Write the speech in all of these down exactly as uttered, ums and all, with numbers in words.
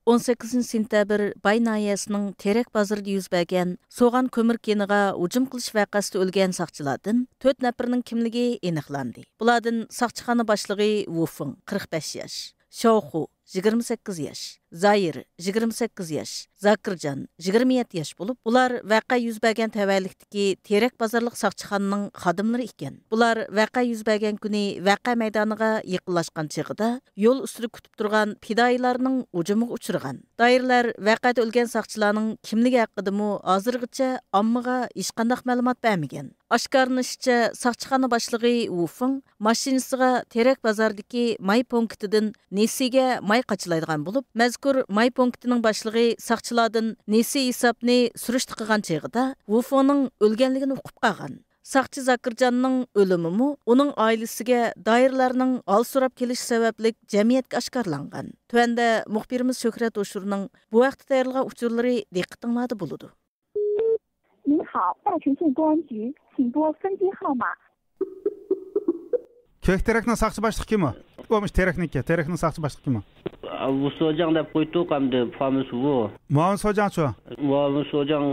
ئون سەككىزىنچى سېنتەبىر باي ناھىيەسىنىڭ تېرەك بازىرىدا يۈز بەرگەن سوغان كۆمۈر كېنىغا ھۇجۇم قىلىش ۋەقەسىدە ئۆلگەن ساقچىلاردىن تۆت نەپىرىنىڭ كىملىكى ئېنىقلاندى. بۇلاردىن ساقچىخانا باشلىقى ۋۇ فېڭ، قىرىق بەش ياش، شاۋخۇ، يىگىرمە سەككىز ياش، زايىر، يىگىرمە سەككىز ياش، زاكىرجان، يىگىرمە يەتتە ياش بولۇپ، ئۇلار ۋەقە يۈز بەرگەن تەۋەلىكتىكى تېرەك بازارلىق ساقچىخانىنىڭ خادىملىرى ئىكەن. بۇلار ۋەقە يۈز بەرگەن كۈنى ۋەقە مەيدانىغا يېقىنلاشقان چېغىدا، يول ئۈستىدە كۈتۈپ تۇرغان پىدائىيلارنىڭ ھۇجۇمىغا ئۇچرىغان. دائىرىلەر ۋەقەدە ئۆلگەن ساقچىلارنىڭ كىملىكى ھەققىدىمۇ ھازىرغىچە ئاممىغا ھېچقانداق مەلۇمات بەرمىگەن. ئاشكارىلىنىشىچە، ساقچىخانا باشلىقى ۋۇ فېڭ ماشىنىسىغا تېرەك بازاردىكى ماي پونكىتىدىن نېسىگە ماي قاچىلايدىغان بولۇپ، مەزكۇر ماي پونكىتىنىڭ باشلىقى ساقچىلاردىن نېسى ھېسابنى سۈرۈشتە قىلغان چېغىدا، ۋۇ فېڭنىڭ ئۆلگەنلىكىنى ئۇقۇپ قالغان. ساقچى زاكىرجاننىڭ ئۆلۈمىمۇ ئۇنىڭ ئائىلىسىگە دائىرىلەرنىڭ ھال سوراپ كېلىشى سەۋەبلىك جەمئىيەتكە ئاشكارىلانغان. تۆۋەندە مۇخبىرىمىز شۆھرەت ھوشۇرنىڭ بۇ ھەقتە تەييارلىغان ئۇچۇرلىرى دىققىتىڭلاردا بولىدۇ. 您好，大城县公安局，请拨分机号码。 كۆك تېرەكنىڭ ساقچى باشلىقى كىم ئۇ؟ ئۇ مۇشۇ تېرەكنىڭكى، تېرەكنىڭ ساقچى باشلىقى كىم ئۇ؟ ۋۇ سوجاڭ دەپ قويدۇق ئەمدى، فامىلىسى ۋۇ. مۇئاۋىن سوجاڭچۇ؟ مۇئاۋىن سوجاڭ،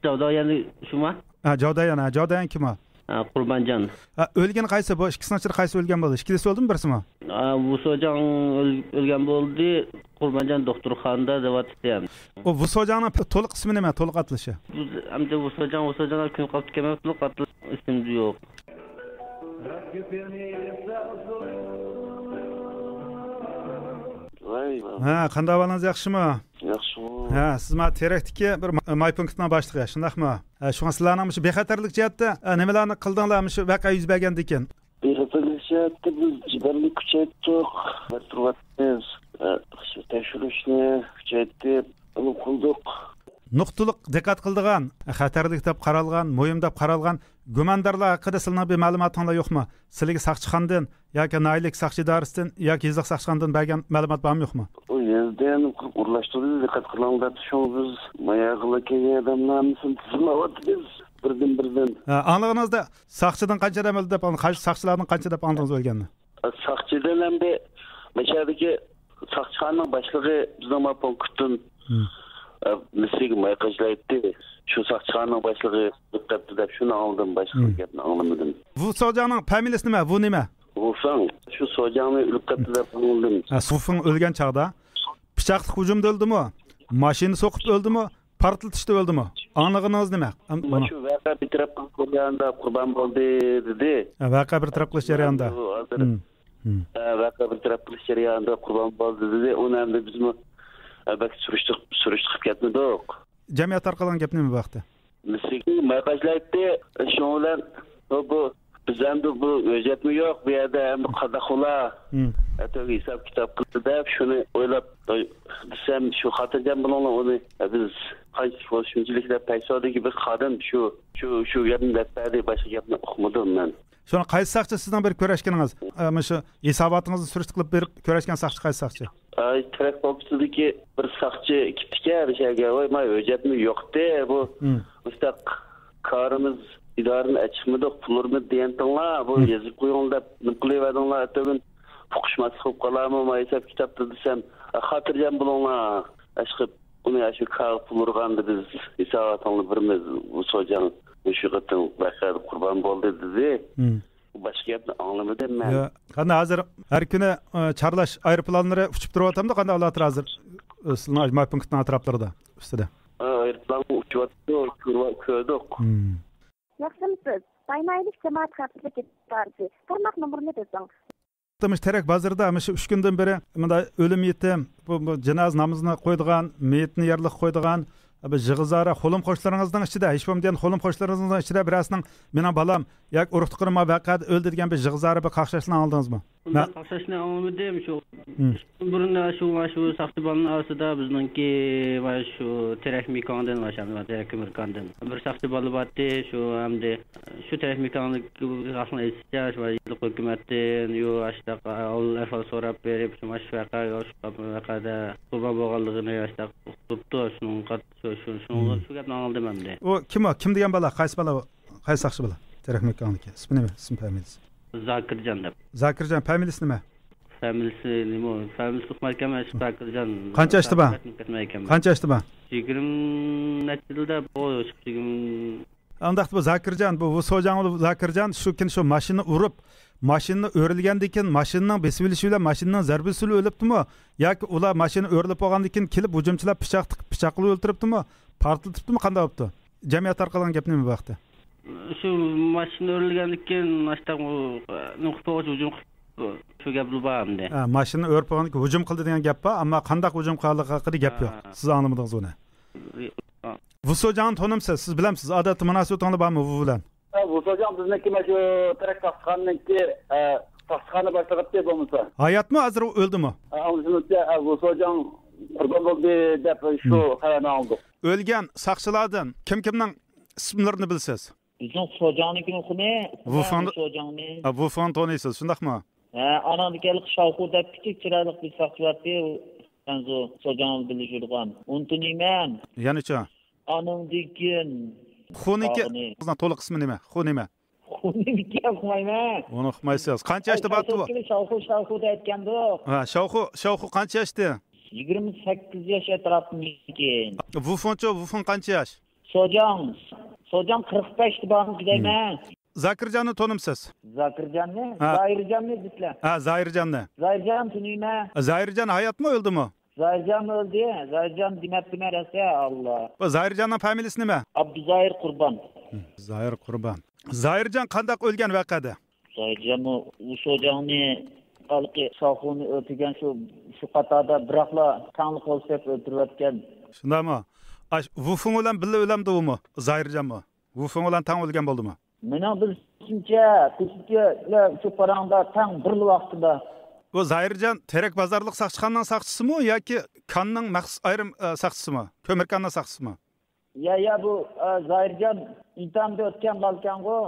جاۋدايەن شۇما؟ ھە، جاۋدايەن، ھە، جاۋدايەن كىم ئۇ؟ ھە، قۇربانجان. ھە، ئۆلگىنى قايسى؟ بۇ ئىككىسىنىڭ ئىچىدە قايسى ئۆلگەن بولدى؟ ئىككىلىسى ئۆلدىمۇ، بىرسىمۇ؟ ھە، ۋۇ سوجاڭ ئۆل-، ئۆلگەن بولدى، قۇربانجان دوختۇرخانىدا دەۋاتىتتى. ئۇ ۋۇ سوجاڭنىڭ تولۇق ئىسمى نېمە؟ تولۇق ئاتىلىشى؟ بىز ئەمدى ۋۇ سوجاڭ، ۋۇ سوجاڭ كۈن قاپتىكەن، تولۇق ئاتىلىشى ئېسىمدە يوق. ۋاي، ۋاي. ھە، قانداق ئەھۋالىڭىز، ياخشىمۇ؟ ياخشىمۇ؟ ھە، سىز ما تېرەكتىكى بىر ما-، ماي پونكىتىنىڭ باشلىقى، شۇنداقمۇ؟ ھە، شۇڭا سىلەرنىڭ مۇشۇ بىخەتەرلىك جەھەتتە، ھە، نېمىلەرنى قىلدىڭلار مۇشۇ ۋەقە يۈز بەرگەندىن كېيىن؟ بىخەتەرلىك جەھەتتە بىز سىبەرنى كۈچەيتتۇق، ئەتراپنى، ھە، تەكشۈرۈشنى كۈچەيتتۇق، ئۇنى قىلدۇق. نۇقتىلىق دىققەت قىلىدىغان، خەتەرلىك دەپ قارالغان، مۇھىم دەپ قارالغان گۇماندارلار ھەققىدە سىلىنىڭ بىر مەلۇماتىڭلار يوقمۇ؟ سىلىگە ساقچىخانىدىن ياكى ناھىيەلىك ساقچى ئىدارىسىدىن ياكى يېزىلىق ساقچىخانىدىن بەرگەن مەلۇمات بارمۇ يوقمۇ؟ ئۇ يېزىدىن ئورۇنلاشتۇردى، دىققەت قىلىڭ دەپ، شۇڭا بىز ماياغىلا كەلگەن ئادەملەرنى تىزىملىۋاتىمىز بىردىن بىردىن. ھە، ئاڭلىغىنىڭىزدا ساقچىدىن قانچە ئادەم ئۆلدى دەپ، ساقچىلاردىن قانچە دەپ ئاڭلىدىڭىز ئۆلگەننى؟ ساقچىدىن ئەمدى مەشەدىكى ساقچىخانىنىڭ باشلىقى بىزنىڭ ما پونكىتتىن، ھە، نېسىگە ماي قاچىلايتتى. شۇ ساقچىخانىنىڭ باشلىقى ئۆلۈپ قاپتۇ دەپ شۇنى ئاڭلىدىم، باشقا گەپنى ئاڭلىمىدىم. ۋۇ سوجاڭنىڭ فامىلىسى نېمە؟ ۋۇ نېمە؟ ۋۇ فېڭ. شۇ سوجاڭنى ئۆلۈپ قاپتۇ دەپ ئاڭلىدىم. ھە، ۋۇ فېڭ ئۆلگەن چاغدا پىچاقلىق ھۇجۇمدا ئۆلدىمۇ؟ ماشىنا سوقۇپ ئۆلدىمۇ؟ پارتلىتىشتا ئۆلدىمۇ؟ ئاڭلىغىنىڭىز نېمە؟ مانا شۇ ۋەقە بىر تەرەپ قىلىش جەريانىدا قۇربان بولدى دېدى. ھە، ۋەقە بىر تەرەپ قىلىش جەريانىدا. ھازىر، ھە، ۋەقە بىر تەرەپ قىلىش جەريانىدا قۇربان بولدى دېدى. ئۇنى ئەمدى بىزمۇ، ھە، بەك سۈرۈشتە، سۈرۈشتە قىلىپ كەتمىدۇق. جەمئىيەت تارقالغان گەپ نېمە بۇ ھەقتە؟ مىسكىن ماي قاچىلايتتى. شۇنىڭ بىلەن بۇ، بۇ، بىز ئەمدى بۇ ھۆججەتمۇ يوق، بۇ يەردە ئەمدى قانداق بولا؟ ئەتىگە ھېساب كىتاب قىلدى دەپ شۇنى ئويلاپ، ئوي-، دېسەم، شۇ خاتىرجەم بولۇڭلار، ئۇنى بىز قانچە شۇنچىلىك دەپ پەيسادىكى بىر خادىم شۇ، شۇ، شۇ گەپنى دەپ بەردى، باشقا گەپنى ئۇقمىدىم مەن. شۇنى قايسى ساقچى سىزنىڭ بىر كۆرۈشكىنىڭىز؟ ئە، مۇشۇ ھېساباتىڭىزنى سۈرۈشتە قىلىپ بېرىپ كۆرۈشكەن ساقچى قايسى ساقچى؟ ئاي، تېرەك پونكىتىدىكى بىر ساقچى كېتىپتىكەن ئەشەگە، ۋاي، ماي ھۆججەتمۇ يوقتى، بۇ مۇشتاق كارىمىز ئىدارىنى ئاچىقمىدۇق، پۇللىرىمىز دېگەنتىڭلار، بۇ يېزىپ قويۇڭ دەپ نېمە قىلىۋەردىڭلار، ئەتىگۈن ئۇقۇشماسلىق بولۇپ قالارمۇ، ما ھېساب كىتابتا دېسەم، ئە، خاتىرجەم بولۇڭلار، ئەشقىپ، ئۇنى ئاشۇ كارغا پۇل ئۇرغاندا بىز ھېساباتىڭنى بېرىمىز، بۇ سوجاڭ مۇشۇ قېتىم ۋەقەدە قۇربان بولدى دېدى. باشقا گەپنى ئاڭلىمىدىم مەن. يا، قانداق ھازىر ھەر كۈنى، ئە، چارلاش ئايروپىلانلىرى ئۇچۇپ تۇرۇۋاتامدۇ؟ قانداق ھالەتتە ھازىر، ئە، سىلەرنىڭ ماي پونكىتىنىڭ ئەتراپلىرىدا، ئۈستىدە؟ ھە، ئايروپىلانمۇ ئۇچۇۋاتىدۇ، كۆرۈۋا-، كۆردۇق. ياخشىمۇسىز؟ باينايلىك جامائەت خەۋپسىزلىك ئىدارىسى. تارماق نومۇرىنى بېسىڭ. مۇشۇ تېرەك بازىرىدا مۇشۇ ئۈچ كۈندىن بېرى مۇنداق ئۆلۈم يېتىم، بۇ، بۇ جىنازا نامىزىنى قويىدىغان، مېيىتنى يەرلىك قويىدىغان، بىر يىغىزارا قولۇم قوشنىلىرىڭىزنىڭ ئىچىدە، ھېچ بولمىغاندا قولۇم قوشنىلىرىڭىزنىڭ ئىچىدە بىرەرسىنىڭ مېنىڭ بالام ياكى ئۇرۇق تۇغقىنىم ما ۋەقەدە ئۆلدى دېگەن بىر يىغىزارا بىر قاقشاشنى ئاڭلىدىڭىزمۇ؟ ئۇنداق قاقشاشنى ئاڭلىمىدىم. شۇ بۇرۇن شۇ، شۇ ساقچى بالىنىڭ ئارىسىدا بىزنىڭكى مانا شۇ تېرەك مېكانىدىن، مانا شۇ تېرەك كۆمۈر كانىدىن بىر ساقچى بالا بارتتى. شۇ ئەمدى شۇ تېرەك مېكانىدىكى ئەھلىنىڭ ئېيتىشىچە، شۇ يېزا ھۆكۈمەتتىن يو ئاشتاق ئەھۋال سوراپ بېرىپ، شۇ مانا شۇ ۋەقە، شۇ ۋەقەدە قۇربان بولغانلىقىنى ئاشتاق ئۇقتۇرۇپتۇ. شۇنىڭغا شۇ، شۇ، شۇنىڭغا شۇ گەپنى ئاڭلىدىم ئەمدى. ئۇ كىم ئۇ؟ كىم دېگەن بالا؟ قايسى بالا ئۇ؟ قايسى ساقچى بالا؟ تېرەك مېكانىدىكى. ئىسمى نېمە؟ ئىسمى، فامىلىسى؟ زاكىرجان دەپ. زاكىرجان، فامىلىسى نېمە؟ فامىلىسى نېمە؟ فامىلىسى ئۇقمايكەنمەن، شۇ زاكىرجان. قانچە ياشتا بار؟ قانچە ياشتا بار؟ يىگىرمە نەچچە يىلدا بۇ، يىگىرمە. ئۇنداقتا بۇ زاكىرجان، بۇ ۋۇسوجاڭ بىلەن زاكىرجان شۇ كۈنى شۇ ماشىنا ئۇرۇپ، ماشىنا ئۆرۈلگەندىن كېيىن، ماشىنىنىڭ بېسىۋېلىشى بىلەن ماشىنىنىڭ زەربىسى بىلەن ئۆلۈپتىمۇ؟ ياكى ئۇلار ماشىنا ئۆرۈلۈپ بولغاندىن كېيىن كېلىپ ھۇجۇمچىلار پىچاق تىقىپ، پىچاق بىلەن ئۆلتۈرۈپتىمۇ؟ پارتلىتىپتىمۇ؟ قانداق بوپتۇ؟ جەمئىيەت تارقالغان گەپ نېمە بۇ ھەقتە؟ شۇ ماشىنا ئۆرۈلگەندىن كېيىن، ئاشتاق نوقۇت بوغۇچ ھۇجۇم قىلىپ، شۇ گەپ بار ئەمدى. ھە، ماشىنا ئۆرۈپ بولغاندىن كېيىن ھۇجۇم قىلدى دېگەن گەپ بار، ئەمما قانداق ھۇجۇم قىلغانلىقى ھەققىدە گەپ يوق. ھە. سىز ئاڭلىمىدىڭىز ئۇنى. ھە. ۋۇسوجاڭنى تونۇمسىز؟ سىز بىلەمسىز؟ ئادەتتە مۇناسىۋىتىڭلار بارمۇ ۋۇ بىلەن؟ ھە، ۋۇسوجاڭ بىزنىڭكى مانا شۇ تېرەك ساقچىخانىنىڭكى، ھە، ساقچىخانا باشلىقى ئىدى بولمىسا. ھاياتمۇ ھازىر، ئۆلدىمۇ؟ ھە، ئاڭلىشىمىزچە، ھە، ۋۇسوجاڭ قۇربان بولدى دەپ شۇ خەۋەرنى ئاڭلىدۇق. ئۆلگەن ساقچىلاردىن كىم كىمنىڭ ئىسىملىرىنى بىلىسىز؟ بىزنىڭ سوجاڭنىڭكىنى ئۇقىمەن. ۋۇفېڭ-، سوجاڭنى. ھە، ۋۇفېڭنى تونۇيسىز، شۇنداقمۇ؟ ھە، ئانىڭدىكى ھېلىقى شاۋخۇ دەپ كىچىك چىرايلىق بىر ساقچى بارتى، خەنزۇ سوجاڭ بىلەن يۈرىدىغان. ئۇنى تونۇيمەن. يەنىچۇ؟ ئانىڭدىن كېيىن خۇنىڭكى، تاغىنى. ئۆزىنىڭ تولۇق ئىسمى نېمە؟ خۇ نېمە؟ خۇنىڭكى ئۇقمايمەن. ئۇنى ئۇقمايسىز. قانچە ياشتا بارتى بۇ؟ شاۋخۇ، شاۋخۇ، شاۋخۇ دەيدىكەندۇق. ھە، شاۋخۇ، شاۋخۇ قانچە ياشتا؟ يىگىرمە سەككىز ياش ئەتراپىمىكىن. ۋۇفېڭچۇ، ۋۇفېڭ قانچە ياش؟ سوجاڭ. سوجاڭ قىرىق بەشتە بارمىكىن دەيمەن. زاكىرجاننى تونۇمسىز؟ زاكىرجاننى؟ ھە. زاھىرجاننى دېسىلە. ھە، زاھىرجاننى. زاھىرجان تونۇيمەن. زاھىرجان ھاياتمۇ، ئۆلدىمۇ؟ زاھىرجان ئۆلدى. زاھىرجان دېمەپتىمەن راسا، ئاللا. بۇ زاھىرجاننىڭ فامىلىسى نېمە؟ ئابدۇزاھىر قۇربان. ھە، زاھىر قۇربان. زاھىرجان قانداق ئۆلگەن ۋەقەدە؟ زاھىرجانمۇ ئۇ سوجاڭنى، ھېلىقى شاۋخۇنى ئۆلتۈرگەن شۇ، شۇ قاتاردا بىراقلا تەڭلا قول سېلىپ ئۆلتۈرۈۋەتكەن. شۇنداقمۇ؟ ئاش، ۋۇفېڭ بىلەن بىللە ئۆلەمدۇ ئۇمۇ؟ زاھىرجانمۇ؟ ۋۇفېڭ بىلەن تەڭ ئۆلگەن بولدىمۇ؟ مېنىڭ بىلىشىمچە، كېچىكىلەر شۇ پاراڭدا تەڭ بىرلا ۋاقتىدا. بۇ زاھىرجان تېرەك بازارلىق ساقچىخانىنىڭ ساقچىسىمۇ ياكى كاننىڭ مەخسۇس ئايرىم، ئە، ساقچىسىمۇ؟ كۆمۈر كاننىڭ ساقچىسىمۇ؟ يا، يا، بۇ، ئە، زاھىرجان ئىمتىھاندىن ئۆتكەن بالىكەنغۇ.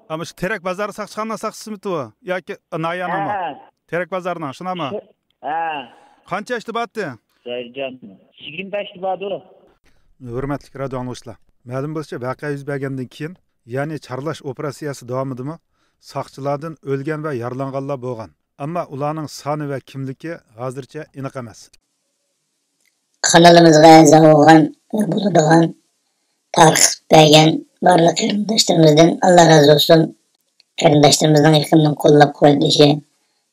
ئەمما شۇ تېرەك بازارى ساقچىخانىنىڭ ساقچىسىمىتى ئۇ؟ ياكى ناھىيەنىڭمۇ؟ ھە. تېرەك بازارنىڭ، شۇنداقمۇ؟ شۇ، ھە. قانچە ياشتا بارتى؟ زاھىرجان يىگىرمە بەشتە باردۇ. ھۆرمەتلىك رادىئو ئاڭلىغۇچىلار، مەلۇم بولۇشىچە، ۋەقە يۈز بەرگەندىن كېيىن، يەنى چارلاش ئوپېراتسىيەسى داۋامىدىمۇ ساقچىلاردىن ئۆلگەن ۋە يارىلانغانلار بولغان. ئەمما ئۇلارنىڭ سانى ۋە كىملىكى ھازىرچە ئېنىق ئەمەس. قانىلىمىزغا ئەزا بولغان ۋە بولىدىغان تارقىتىپ بەرگەن بارلىق قېرىنداشلىرىمىزدىن ئاللا رازى بولسۇن. قېرىنداشلىرىمىزنىڭ يېقىندىن قوللاپ قۇۋۋەتلىشى،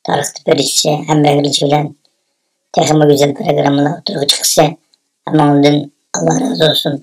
تارقىتىپ بېرىشى، ھەمراھلىشى بىلەن تېخىمۇ گۈزەل پىروگراممىلار ئوتتۇرىغا چىقىشى ھەممىڭلاردىن ئاللا رازى بولسۇن.